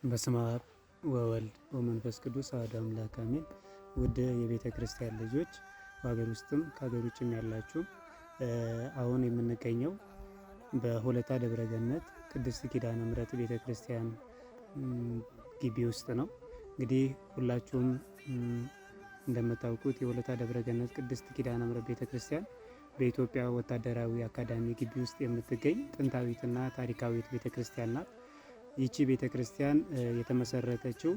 በስመ አብ ወወልድ ወመንፈስ ቅዱስ አሐዱ አምላክ አሜን። ውድ የቤተ ክርስቲያን ልጆች፣ በሀገር ውስጥም ከሀገር ውጭም ያላችሁ፣ አሁን የምንገኘው በሆለታ ደብረ ገነት ቅድስት ኪዳነ ምሕረት ቤተ ክርስቲያን ግቢ ውስጥ ነው። እንግዲህ ሁላችሁም እንደምታውቁት የሆለታ ደብረ ገነት ቅድስት ኪዳነ ምሕረት ቤተ ክርስቲያን በኢትዮጵያ ወታደራዊ አካዳሚ ግቢ ውስጥ የምትገኝ ጥንታዊትና ታሪካዊት ቤተ ክርስቲያን ናት። ይቺ ቤተ ክርስቲያን የተመሰረተችው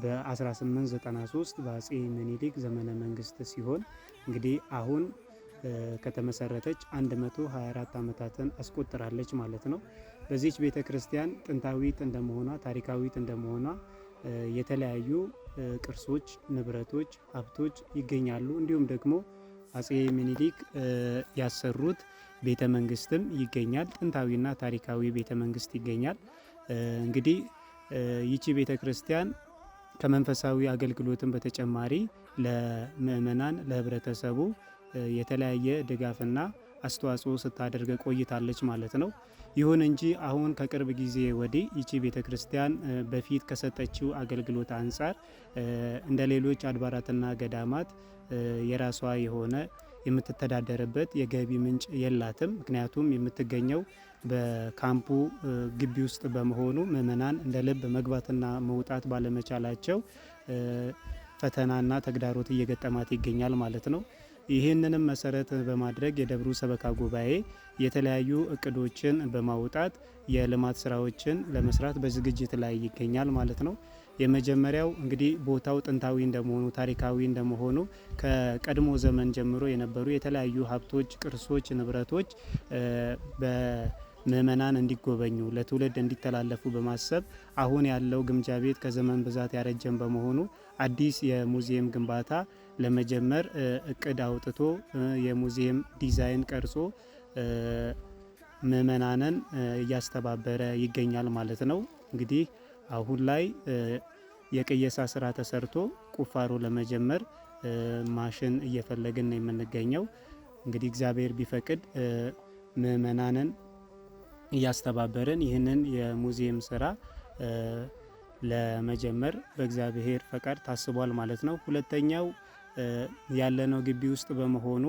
በ1893 በአጼ ምኒልክ ዘመነ መንግስት ሲሆን፣ እንግዲህ አሁን ከተመሰረተች 124 ዓመታትን አስቆጥራለች ማለት ነው። በዚች ቤተ ክርስቲያን ጥንታዊት እንደመሆኗ፣ ታሪካዊት እንደመሆኗ የተለያዩ ቅርሶች፣ ንብረቶች፣ ሀብቶች ይገኛሉ። እንዲሁም ደግሞ አጼ ምኒልክ ያሰሩት ቤተ መንግስትም ይገኛል። ጥንታዊና ታሪካዊ ቤተ መንግስት ይገኛል። እንግዲህ ይቺ ቤተ ክርስቲያን ከመንፈሳዊ አገልግሎትም በተጨማሪ ለምእመናን፣ ለህብረተሰቡ የተለያየ ድጋፍና አስተዋጽኦ ስታደርግ ቆይታለች ማለት ነው። ይሁን እንጂ አሁን ከቅርብ ጊዜ ወዲህ ይቺ ቤተ ክርስቲያን በፊት ከሰጠችው አገልግሎት አንጻር እንደ ሌሎች አድባራትና ገዳማት የራሷ የሆነ የምትተዳደርበት የገቢ ምንጭ የላትም። ምክንያቱም የምትገኘው በካምፑ ግቢ ውስጥ በመሆኑ ምእመናን እንደ ልብ መግባትና መውጣት ባለመቻላቸው ፈተናና ተግዳሮት እየገጠማት ይገኛል ማለት ነው። ይህንንም መሰረት በማድረግ የደብሩ ሰበካ ጉባኤ የተለያዩ እቅዶችን በማውጣት የልማት ስራዎችን ለመስራት በዝግጅት ላይ ይገኛል ማለት ነው። የመጀመሪያው እንግዲህ ቦታው ጥንታዊ እንደመሆኑ፣ ታሪካዊ እንደመሆኑ ከቀድሞ ዘመን ጀምሮ የነበሩ የተለያዩ ሀብቶች፣ ቅርሶች፣ ንብረቶች በምእመናን እንዲጎበኙ፣ ለትውልድ እንዲተላለፉ በማሰብ አሁን ያለው ግምጃ ቤት ከዘመን ብዛት ያረጀን በመሆኑ አዲስ የሙዚየም ግንባታ ለመጀመር እቅድ አውጥቶ፣ የሙዚየም ዲዛይን ቀርጾ ምእመናንን እያስተባበረ ይገኛል ማለት ነው። እንግዲህ አሁን ላይ የቅየሳ ስራ ተሰርቶ ቁፋሮ ለመጀመር ማሽን እየፈለግን ነው የምንገኘው። እንግዲህ እግዚአብሔር ቢፈቅድ ምእመናንን እያስተባበርን ይህንን የሙዚየም ስራ ለመጀመር በእግዚአብሔር ፈቃድ ታስቧል ማለት ነው። ሁለተኛው ያለነው ግቢ ውስጥ በመሆኑ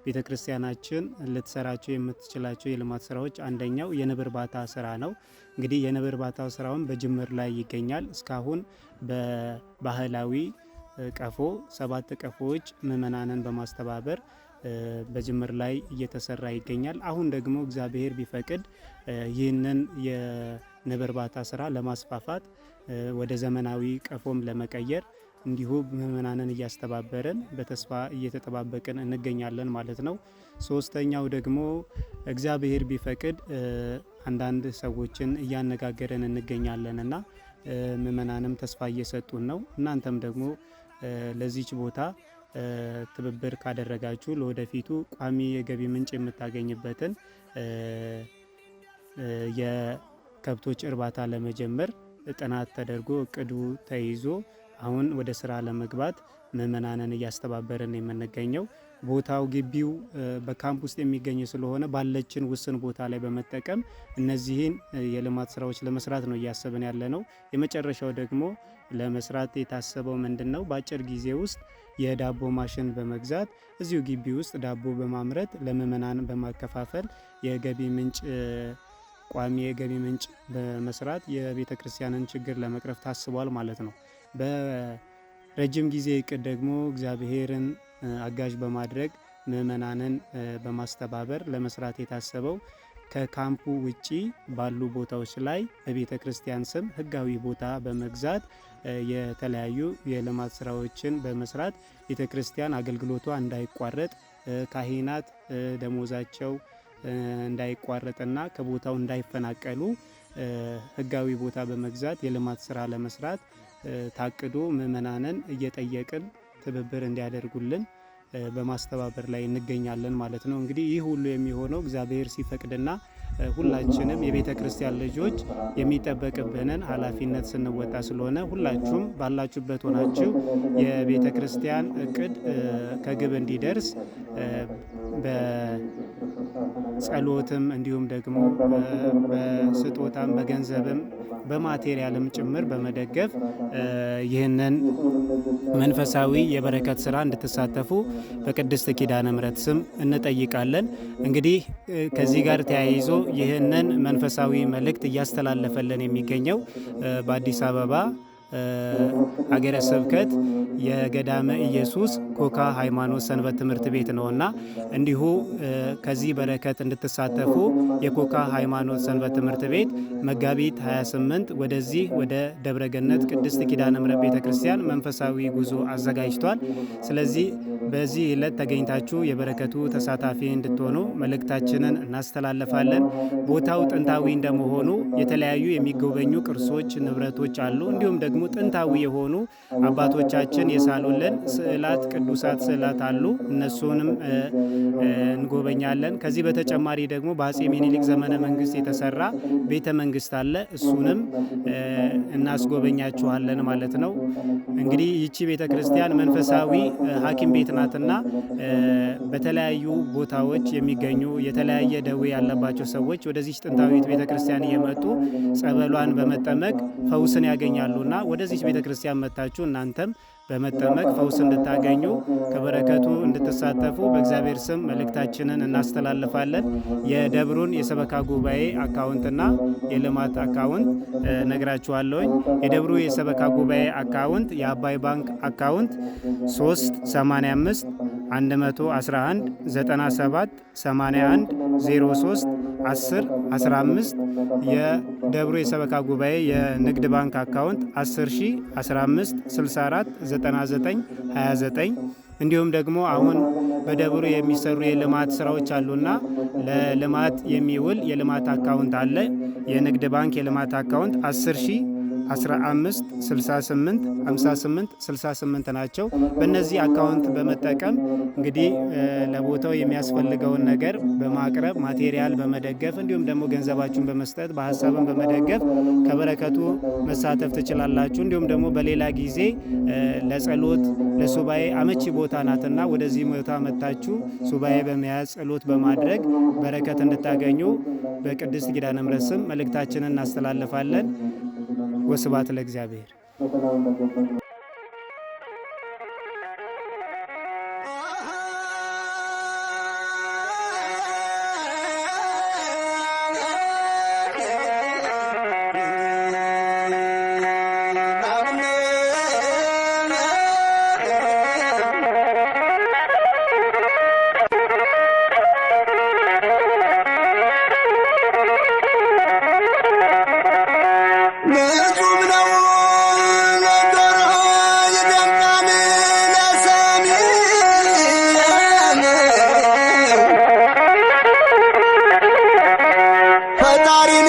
ቤተ ክርስቲያናችን ልትሰራቸው የምትችላቸው የልማት ስራዎች አንደኛው የንብ እርባታ ስራ ነው። እንግዲህ የንብ እርባታ ስራውን በጅምር ላይ ይገኛል። እስካሁን በባህላዊ ቀፎ 7 ቀፎዎች ምእመናንን በማስተባበር በጅምር ላይ እየተሰራ ይገኛል። አሁን ደግሞ እግዚአብሔር ቢፈቅድ ይህንን የንብ እርባታ ስራ ለማስፋፋት፣ ወደ ዘመናዊ ቀፎም ለመቀየር እንዲሁ ምእመናንን እያስተባበርን በተስፋ እየተጠባበቅን እንገኛለን ማለት ነው። ሶስተኛው ደግሞ እግዚአብሔር ቢፈቅድ አንዳንድ ሰዎችን እያነጋገርን እንገኛለን እና ምእመናንም ተስፋ እየሰጡን ነው። እናንተም ደግሞ ለዚች ቦታ ትብብር ካደረጋችሁ ለወደፊቱ ቋሚ የገቢ ምንጭ የምታገኝበትን የከብቶች እርባታ ለመጀመር ጥናት ተደርጎ፣ እቅዱ ተይዞ አሁን ወደ ስራ ለመግባት ምእመናንን እያስተባበርን የምንገኘው። ቦታው ግቢው በካምፕ ውስጥ የሚገኝ ስለሆነ ባለችን ውስን ቦታ ላይ በመጠቀም እነዚህን የልማት ስራዎች ለመስራት ነው እያሰብን ያለ ነው። የመጨረሻው ደግሞ ለመስራት የታሰበው ምንድን ነው? በአጭር ጊዜ ውስጥ የዳቦ ማሽን በመግዛት እዚሁ ግቢ ውስጥ ዳቦ በማምረት ለምእመናን በማከፋፈል የገቢ ምንጭ፣ ቋሚ የገቢ ምንጭ በመስራት የቤተ ክርስቲያንን ችግር ለመቅረፍ ታስቧል ማለት ነው። በረጅም ጊዜ እቅድ ደግሞ እግዚአብሔርን አጋዥ በማድረግ፣ ምእመናንን በማስተባበር ለመስራት የታሰበው ከካምፑ ውጪ ባሉ ቦታዎች ላይ በቤተ ክርስቲያን ስም ሕጋዊ ቦታ በመግዛት የተለያዩ የልማት ስራዎችን በመስራት ቤተ ክርስቲያን አገልግሎቷ እንዳይቋረጥ፣ ካህናት ደሞዛቸው እንዳይቋረጥና ከቦታው እንዳይፈናቀሉ ሕጋዊ ቦታ በመግዛት የልማት ስራ ለመስራት ታቅዶ ምእመናንን እየጠየቅን ትብብር እንዲያደርጉልን በማስተባበር ላይ እንገኛለን ማለት ነው። እንግዲህ ይህ ሁሉ የሚሆነው እግዚአብሔር ሲፈቅድና ሁላችንም የቤተ ክርስቲያን ልጆች የሚጠበቅብንን ኃላፊነት ስንወጣ ስለሆነ ሁላችሁም ባላችሁበት ሆናችሁ የቤተ ክርስቲያን እቅድ ከግብ እንዲደርስ በጸሎትም እንዲሁም ደግሞ በስጦታም በገንዘብም በማቴሪያልም ጭምር በመደገፍ ይህንን መንፈሳዊ የበረከት ስራ እንድትሳተፉ በቅድስት ኪዳነ ምሕረት ስም እንጠይቃለን። እንግዲህ ከዚህ ጋር ተያይዞ ይህንን መንፈሳዊ መልእክት እያስተላለፈልን የሚገኘው በአዲስ አበባ ሀገረ ስብከት የገዳመ ኢየሱስ ኮካ ሃይማኖት ሰንበት ትምህርት ቤት ነውና እንዲሁ ከዚህ በረከት እንድትሳተፉ የኮካ ሃይማኖት ሰንበት ትምህርት ቤት መጋቢት 28 ወደዚህ ወደ ደብረገነት ቅድስት ኪዳነ ምሕረት ቤተ ክርስቲያን መንፈሳዊ ጉዞ አዘጋጅቷል። ስለዚህ በዚህ ዕለት ተገኝታችሁ የበረከቱ ተሳታፊ እንድትሆኑ መልእክታችንን እናስተላልፋለን። ቦታው ጥንታዊ እንደመሆኑ የተለያዩ የሚጎበኙ ቅርሶች፣ ንብረቶች አሉ። እንዲሁም ደግሞ ጥንታዊ የሆኑ አባቶቻችን የሳሉልን ስዕላት፣ ቅዱሳት ስዕላት አሉ። እነሱንም እንጎበኛለን። ከዚህ በተጨማሪ ደግሞ በአጼ ሚኒሊክ ዘመነ መንግስት የተሰራ ቤተ መንግስት አለ። እሱንም እናስጎበኛችኋለን ማለት ነው። እንግዲህ ይቺ ቤተ ክርስቲያን መንፈሳዊ ሐኪም ቤት ናትና በተለያዩ ቦታዎች የሚገኙ የተለያየ ደዌ ያለባቸው ሰዎች ወደዚች ጥንታዊት ቤተ ክርስቲያን እየመጡ ጸበሏን በመጠመቅ ፈውስን ያገኛሉና ወደዚች ቤተ ክርስቲያን መጥታችሁ እናንተም በመጠመቅ ፈውስ እንድታገኙ ከበረከቱ እንድትሳተፉ በእግዚአብሔር ስም መልእክታችንን እናስተላልፋለን። የደብሩን የሰበካ ጉባኤ አካውንትና የልማት አካውንት ነግራችኋለሁኝ። የደብሩ የሰበካ ጉባኤ አካውንት የአባይ ባንክ አካውንት 385 111 97 81 03 10 15፣ የደብሩ የሰበካ ጉባኤ የንግድ ባንክ አካውንት 10 15 64 99 29። እንዲሁም ደግሞ አሁን በደብሩ የሚሰሩ የልማት ስራዎች አሉና ለልማት የሚውል የልማት አካውንት አለ። የንግድ ባንክ የልማት አካውንት 10 15 68 58 68 ናቸው። በእነዚህ አካውንት በመጠቀም እንግዲህ ለቦታው የሚያስፈልገውን ነገር በማቅረብ፣ ማቴሪያል በመደገፍ፣ እንዲሁም ደግሞ ገንዘባችሁን በመስጠት፣ በሀሳብን በመደገፍ ከበረከቱ መሳተፍ ትችላላችሁ። እንዲሁም ደግሞ በሌላ ጊዜ ለጸሎት ለሱባኤ አመቺ ቦታ ናትና ወደዚህ ቦታ መጥታችሁ ሱባኤ በመያዝ፣ ጸሎት በማድረግ በረከት እንድታገኙ በቅድስት ኪዳነ ምሕረት ስም መልእክታችንን እናስተላልፋለን። ወስብሐት ለእግዚአብሔር። ብዙም ነው ለጆሮ ይደንቃል ለሰሚ፣ ፈጣሪን